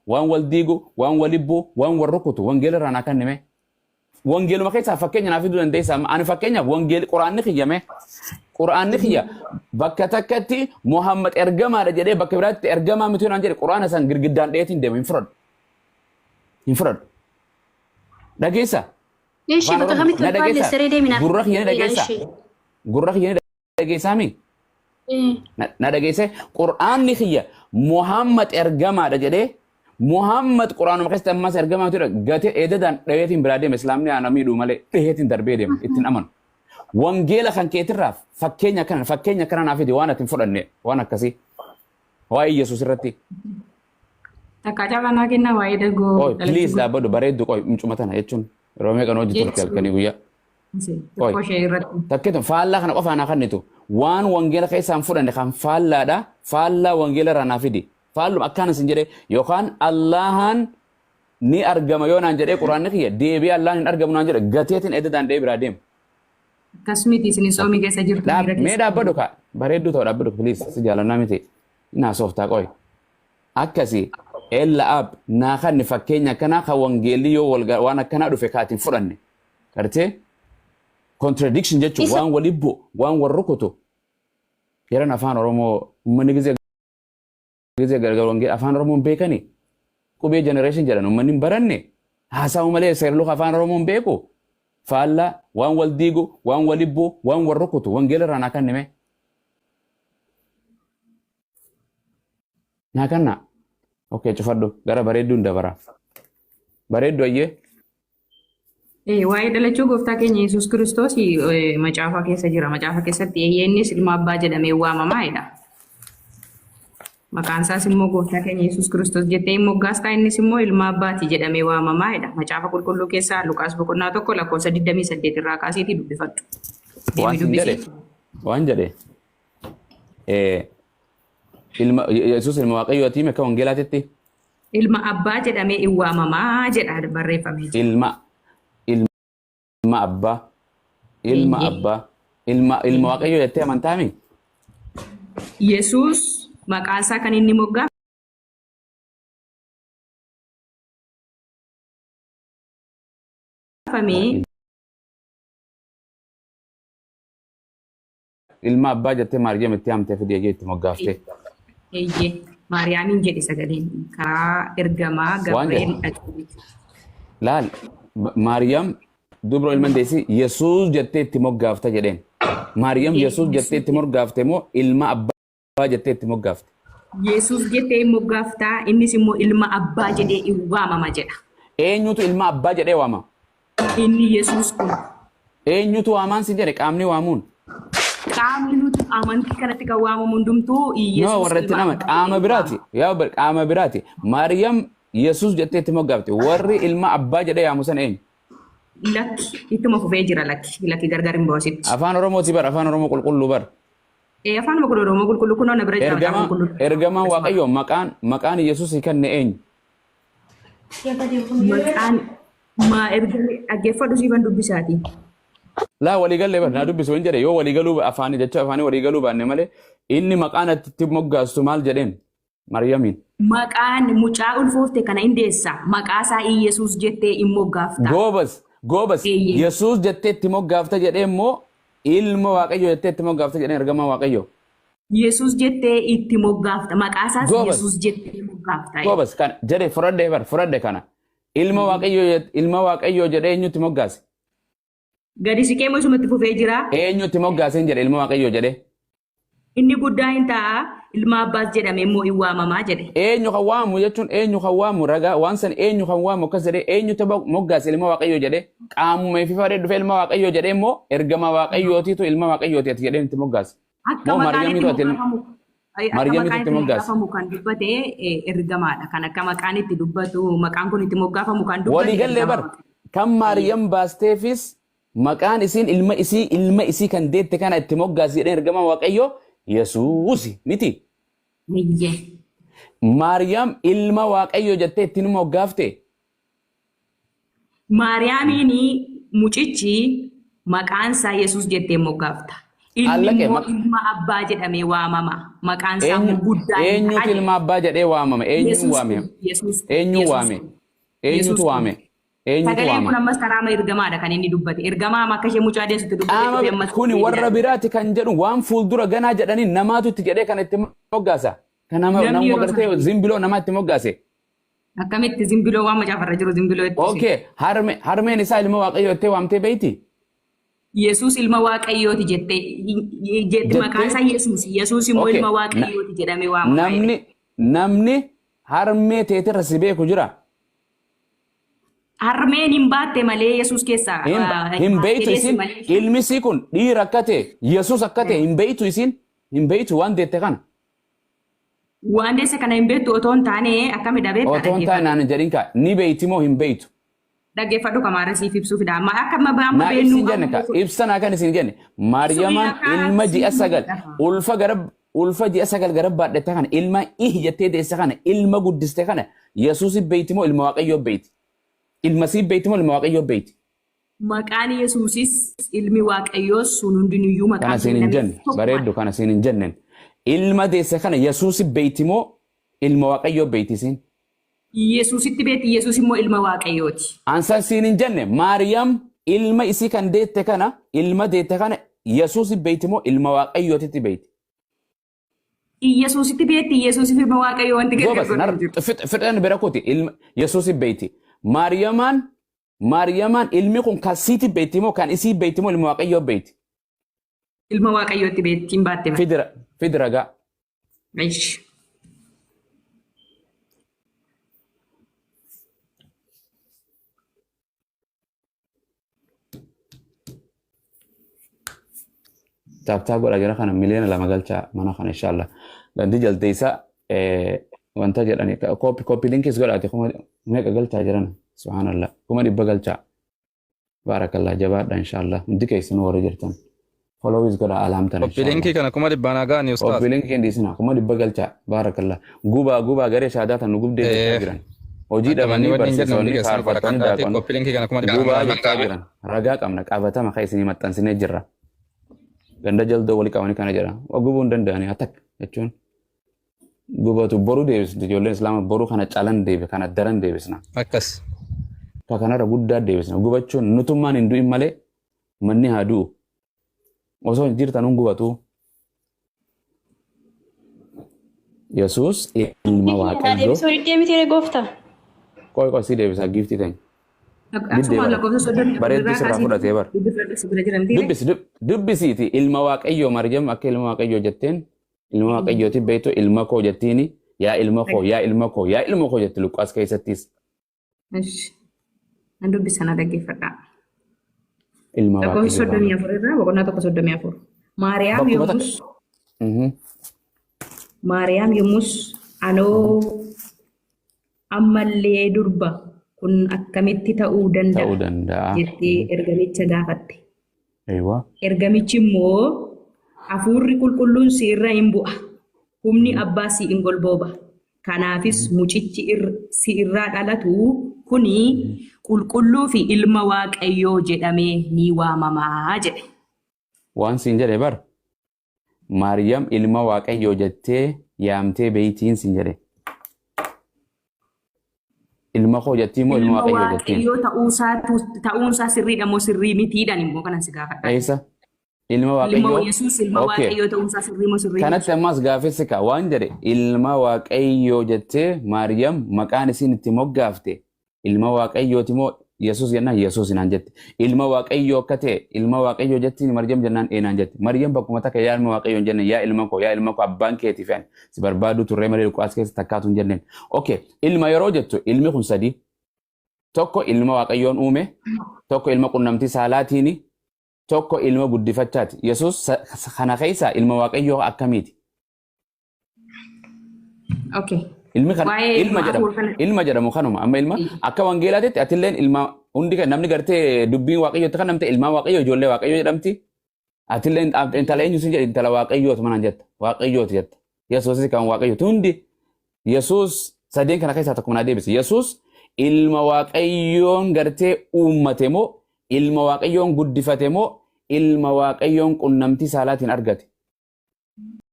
waan wal diigu, waan wal hibbuu, waan wal rukutu wangeela irraa naa kennime. Wangeeluma keessaa fakkeenya naa fiduu dandeessaa? Ani fakkeenyaaf wangeelli quraanni kiyya mee quraanni kiyya bakka takkatti Muhammad ergamaadha jedhee bakka biraatti ergamaa miti naan jedhe quraana san girgiddaan dheetiin deema hin fudhadhu. Hin fudhadhu. Dhageessaa? Ishii Afaan bakka Oromoo kamitti na ol dhageessaa? faalleessaree deeminaaf Gurra kiyya ni deebiina dhageessaa? ishee. Gurra kiyya ni dhageessaa mi? Na dhageesse qur'aanni kiyya Muhammad ergamaadha jedhee Muhammad qur'aanuma keessatti ammas ergamaa ture gatee eedadaan dhaheetiin biraa deema islaamni ana miidhuu malee dhaheetiin darbee deema ittiin amanu. Wangeela kan keetirraa fakkeenya kana fakkeenya kana naaf fidi waan ati hin fudhanne waan akkasii waa'ee Yesuus irratti. Takka carraa naa kennaa waa'ee dagoo Qoy dhalachuu please dhaabbadhu bareeddu qoy mucuma tana jechuun yeroo meeqa nu hojii turte halkanii guyyaa. Qoy. Xiqqoo ishee irratti. Takkitu faallaa kana qofaa naa kennitu. Waan wangeela keessaa hin fudhanne kan faallaadha. Faallaa wangeela irraa naa fidi. Faalluma akkaan isin jedhe yookaan Allahan ni argama yoo naan jedhee quraanni kiyya deebi'ee Allahan hin argamu naan jedhe gateetiin edda danda'ee biraa deema. Akkas miti isin soomii keessa jirtu Dhaab, miira mee keessa. dhaabbadhu kaa bareedduu ta'u dhaabbadhu please si jaalannaa miti. Naa sooftaa qoy. Akkasi ella ab naa kanni fakkeenya akkanaa kan wangeelli yoo wal waan akkanaa dhufe kaatiin fudhanne. Gartee? Contradiction jechuun Isa waan wal hibbu, waan wal rukutu. Yeroon afaan Oromoo uummanni gizee gizee gargar wangeela afaan Oromoo hin beekani. Qubee generation jedhan uummanni hin baranne. Haasa'u malee seerluka afaan Oromoo hin beeku. Faallaa waan wal diigu, waan wal hibbu, waan wal rukutu wangeela irraa naa kennime. Naa kennaa. Okay, cufadhu. Gara bareedduun dabara. Bareeddu ayyee. Waa'ee dhalachuu gooftaa keenya Yesuus Kiristoos macaafa keessa jira. Macaafa keessatti eeyyee innis ilma abbaa jedhamee waamamaa jedha. Maqaan isaas immoo gooftaa keenya Yesuus Kiristoos jettee hin moggaastaa innis immoo ilma abbaati jedhamee waamamaa jedha. Macaafa qulqulluu keessaa Luqaas boqonnaa 1 lakkoofsa 28 irraa kaasiitii dubbifadhu. Waan Deemi sin jedhe dubbisi. waan jedhe ilma Yesuus ilma Waaqayyooti akka wangeelaatitti. Ilma abbaa jedhamee in waamamaa jedha barreeffamee jira. Ilma ilma abbaa ilma Eeyyee. abbaa ilma ilma Waaqayyoo jettee amantaami? Yesuus maqaa isaa kan inni moggaafame Ilma abbaa jettee Maariyaam itti haamtee fidee eeyyee itti moggaaftee. Eeyyee. Maariyaamiin jedhe sagaleen karaa ergamaa Waan Gabri'eel jedhe. dhaqee. Laal Maariyaam dubra ilma deessi Yesuus jettee itti moggaafta jedheen. Maariyaam Yesuus jettee itti moggaafte moo ilma abbaa jettee itti moggaafte? Yesuus jettee hin moggaaftaa innis immoo ilma abbaa jedhee in waamama jedha. Eenyutu ilma abbaa jedhee waama? Inni Yesuus kun. Eenyutu waamaan sin jedhe qaamni waamuun? Qaamni nuti amantii kanatti kan waamamu hundumtuu No, Yesuus warra itti ilma nama abbaa qaama jedhee biraati. waama. Yaa obbo qaama biraati. Maariyaam Yesuus jettee itti moggaafte. Warri ilma abbaa jedhee yaamu sana eenyu? Lakki ittuma fufee jira lakki lakki gargar hin baasitti. Afaan Oromooti bar afaan Oromoo qulqulluu bar. Ee afaanuma kun Oromoo qulqulluu kunoo na bira jira macaafa Ergamaa qulqulluu. ergamaan Waaqayyoo maqaan maqaan Yesuus kenne eenyu? Maqaan maa ergame dhaggeeffadhu siifan dubbisaati. Laa walii gallee bar naa dubbisu hin jedhe yoo walii galuu afaanii jecha afaanii walii galuu baanne malee inni maqaan ati itti moggaastu maal jedheen Maryamiin. Maqaan mucaa ulfoofte kana in deessa. Maqaa isaa Iyyasuus jettee in moggaafta. Goobas goobas Eeyyee. Yesuus jettee itti moggaafta jedhee immoo ilma Waaqayyoo jettee itti moggaafta jedheen ergamaa Waaqayyoo. Yesuus jettee itti moggaafta. Maqaa isaas Goobas. Yesuus jettee moggaafta. Goobas kana jedhe fudhadhe bar fudhadhe kana. Ilma Waaqayyoo ilma Waaqayyoo jedhee eenyutti moggaase? Gadi siqee immoo isumatti fufee jira. Eenyutti moggaaseen jedhe ilma Waaqayyoo jedhee? Inni guddaa hin ta'a, ilma abbaas jedhamee immoo in waamamaa jedhe. Eenyu kan waamu jechuun eenyu kan waamu ragaa waan san eenyu kan waamu akkas jedhee eenyutti moggaase ilma Waaqayyoo jedhee qaamuma ifi fadhee dhufe ilma Waaqayyoo jedhee immoo ergama Waaqayyootiitu ilma Waaqayyooti ati jedhee itti moggaase. Akka Moo maqaan itti Maariyaamiitu ati moggaafamu ay, akka Maariyaamiitu maqaan itti itti moggaase. moggaafamu kan dubbate ergamaadha. Kan akka maqaan itti dubbatu maqaan kun itti moggaafamu kan dubbate Walii gallee ergamaa bar Waaqayyoo. kan Maariyam baasteefis maqaan isiin ilma isii ilma isii kan deette kana itti moggaasi jedhee ergamaa Waaqayyoo Yesuusi miti. Eeyyee. Maariyaam ilma Waaqayyoo jettee itti nu moggaafte. Maariyaamiin mucichi maqaan isaa Yesuus jettee moggaafta. Ilmi Allaqe immoo ilma abbaa jedhamee waamama. Maqaan isaa Eenyu immoo guddaa hin eenyutu ta'a jedhe. ilma abbaa jedhee waamama? Eenyuun Yesuus waame? kun, Yesuus kun, Eenyuun Yesuus waame? kun, Eenyutu Yesuus kun. waame? Eenyutu Sagaleen waame? kun ammas karaama ergamaadha kan inni dubbate. Ergamaa amma akka ishee mucaa deessutti dubbatee Qaama dhufe ammas kuni warra deebiidhaan. biraati kan jedhu waan fuuldura ganaa jedhanii namaatu itti jedhee kan itti moggaasa. Kan nama Namni namuma yeroo gartee sana zimbiloo namaa itti moggaase. akkamitti zimbiloo waan macaafarra jiru zimbiloo itti ishee. Okay, harmeen isaa ilma Waaqayyoo jettee waamtee beeyti? Yesuus ilma Waaqayyooti jettee jetti maqaan Jettee isaa Yesuus. Yesuus immoo okay, ilma Waaqayyooti jedhamee waamama jedhe. Namni harmee teetirra si beeku jira. Harmeen hin baatte malee Yesuus keessaa Hin hin baattee beeytu deessi isin malee isheen. ilmi isii kun dhiira akka ta'e Yesuus akka ta'e hin beeytu isin hin beeytu waan deette kana. Waan deesse kana hin beektu otoo hin taane akkamidha beektaa Otoo hin taane dhaggeeffadhu. naan hin jedhin kaa ni beeyti moo hin beeytu? Dhaggeeffadhu kamaara siif ibsuu fida. Amma akka amma amma Naa beennu ibsin jenne amma kaa ibsa naa kan isin jenne ibsuu Maariyamaan ilma ji'a siif 9 dhaha. ulfa gara ulfa ji'a 9 gara baadhatte kana ilma ih jettee deesse kana ilma guddiste kana Yesuusi beeyti moo ilma Waaqayyoo beeyti? Ilma sii beeyti moo ilma Waaqayyoo beeyti? Maqaan Yesuusis ilmi Waaqayyoos sun hundinuyyuu Kana maqaan siin hin kennameef jenne tokkumadha. bareeddu kana siin hin jennen. Ilma deesse kana Yesuusi beeyti moo ilma Waaqayyoo beeyti isiin? Yesuusitti beekti Yesuus immoo ilma Waaqayyooti. Ansan siin hin jenne Maariyaam ilma isii kan deette kana ilma deette kana Yesuusi beeyti moo ilma Waaqayyootitti beeyti? Yesuusitti beekti Yesuusif ilma Waaqayyoo wanti gargar Goobas godhu nar hin jiru. fixan bira kuti ilma Yesuusi beeyti. Maariyamaan ilmi kun kan siiti beeyti moo kan isii beeyti moo ilma Waaqayyoo beeyti? Ilma Waaqayyootti beekti hin baatte malee. Fidi fidi ragaa. Eish. Taaptaa godha jira kana 2 miliyoona galchaa mana kana inshallah. Gandi jaldeessa wanta jedhani copy copy linkis godhaati kuma meeqa galchaa jiran subhanallah 100,000 galchaa. Baarakallah jabaadha inshallah hundi keessanuu warra jirtan. Followis godha alaamtan Copy inshallah. linkii kana 100,000 haa ga'ani ustaaz. Copy linkii hin dhiisina 100,000 galchaa baarakallah. Gubaa gubaa garee shaadaa tan nu gubdee jechaa jiran. Hojii Akka manni dhabanii wanni hin jenne hundi barsiisonni keessanuu faarfattoonni barakadhaati. daaqonni Copy linkii kana 100,000 gubaa haa jechaa ga'ani. jiran. Ragaa qabna qabatama kan isinii maxxansinee jirra. Ganda jaldoo walii qabanii kana jedha. Waa gubuu hin danda'anii atak jechuun gubatu boru deebisna ijoolleen islaama boru kana calan deebi kana daran deebisna. Akkas. Ka kanarra guddaa deebisna. Gubachuun nutummaan hin du'in malee manni haa du'u. Osoo hin jirtan hin gubatu. Yesuus ilma Naa Waaqayyoo. deebisuu diddee miti ree gooftaa. Qoy qoy si deebisa giiftii teenya. Diddee Akkasuma bara. lakkoofsa 34 Bareedduu irraa sirraa kaasee fudhatee bara. dubbifadhu si bira jiran tiire. Dubbisi dubbisiiti ilma Waaqayyoo Maryam akka ilma Waaqayyoo jetteen ilma Waaqayyooti beektu ilma koo jettiini yaa ilma koo yaa ilma koo yaa ilma koo jetti Luqqaas keessattis Ish. Nan dubbisa na dhaggeeffadhaa. Ilma Lakkoofsa Waaqayyoo soddomii baana. afur irraa boqonnaa 1 34. Maariyaam Bakkuma takka. yommus Maariyaam yommus anoo ammallee durba kun akkamitti ta'uu danda'a Ta'uu danda'a. jettee ergamicha gaafatte. Eeywa. Ergamichi immoo hafuurri qulqulluun si irra in bu'a, humni abbaa si in golbooba. Kanaafis mucichi si irraa dhalatu kuni qulqulluu fi ilma Waaqayyoo jedhamee ni waamama jedhe. Waan siin jedhe bar Maariyam ilma Waaqayyoo jettee yaamtee beeytiin siin jedhe. Ilma koo jettii moo ilma Ilma Waaqayyoo jettiin? Waaqayyoo ta'uunsaa sirriidha moo sirrii mitiidhaan immoo kanan si gaafadha. Eessa? Ilma Ilma Waaqayyoo? Yesuus ilma Okay. Waaqayyoo ta'uunsaa sirrii moo sirrii miti? Kanatti ammas gaafessi ka waan jedhe ilma Waaqayyoo jettee Maariyam maqaan isiin itti moggaafte ilma Waaqayyooti moo Yesuus jennaan Yesuus naan jette. Ilma Waaqayyoo akka ta'e ilma Waaqayyoo jettiin Maryam jennaan ee naan jette. Maryam bakkuma takka yaa ilma Waaqayyoo hin jenne yaa ilma koo yaa ilma koo abbaan keetii fi ani si barbaaduu turree malee Luqaas keessa takkaatu hin jenneen. Okay ilma yeroo jettu ilmi kun sadii. Tokko ilma Waaqayyoon uume, tokko ilma qunnamtii saalaatiini, tokko ilma guddifachaati. Yesuus kana keessaa ilma Waaqayyoo akkamiiti? Okay. Ilmi kan Waa'ee ilma ilma jedhamu hafuura kana. ilma jedhamu kanuma amma ilma akka wangeelaatitti atilleen ilma hundi kan namni gartee dubbiin waaqayyootti kan namte ilmaan waaqayyoo ijoollee waaqayyoo jedhamti atilleen intala eenyu sin jedhe intala waaqayyooti manaan jetta waaqayyooti jetta Yesuusis kan waaqayyooti hundi Yesuus sadeen kana keessaa tokko manaa deebise Yesuus ilma waaqayyoon gartee uummate moo ilma waaqayyoon guddifate moo Ilma Waaqayyoon qunnamtii saalaatiin argate.